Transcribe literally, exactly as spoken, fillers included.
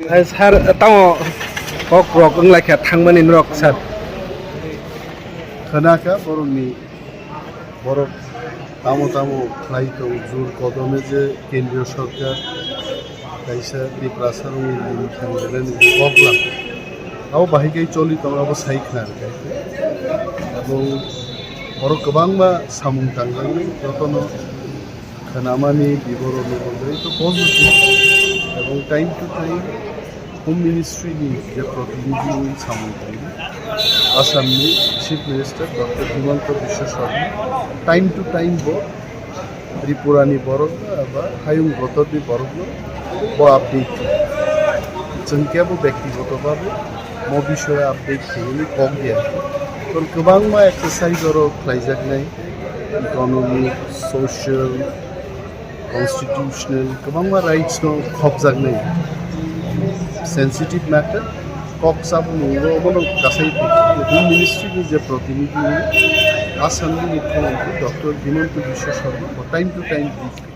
Sir, tamo kok rok wng lai kha thangmani norok, sir? Khna kha borokni, borok tamo tamo khlai tong, jur kodome je kendriyo sorkar kaisa Tiprasa rokni limit thang rwnani kok lang. Abo bahai khe choli tong, abo sai khna rwkha. Abo borok kwbangma samung tangjaknai, jotono khnamani biboronno rwgwi to positive, ebong time to time Home Ministry ni je protinidhi wngwi samung tangwi Assam ni Chief Minister Doctor Himanta Biswa Sarma time to time bo Tripura ni borok ba hayung gotor ni borok no bo update khe. Chwng kebo bektigoto babe mo bishoye update khe hwnwi kok dia. Tor kwbangma exercise oro khlaijaknai, economic, social, constitutional, kwbangma rights no khopjaknai. Sensitive matter, kok saboni ulo obono kasai Home Ministry ni je protinidhi, Assam ni Mukhyamantri Doctor Himanta Biswa Sarma bo time to time brief khe.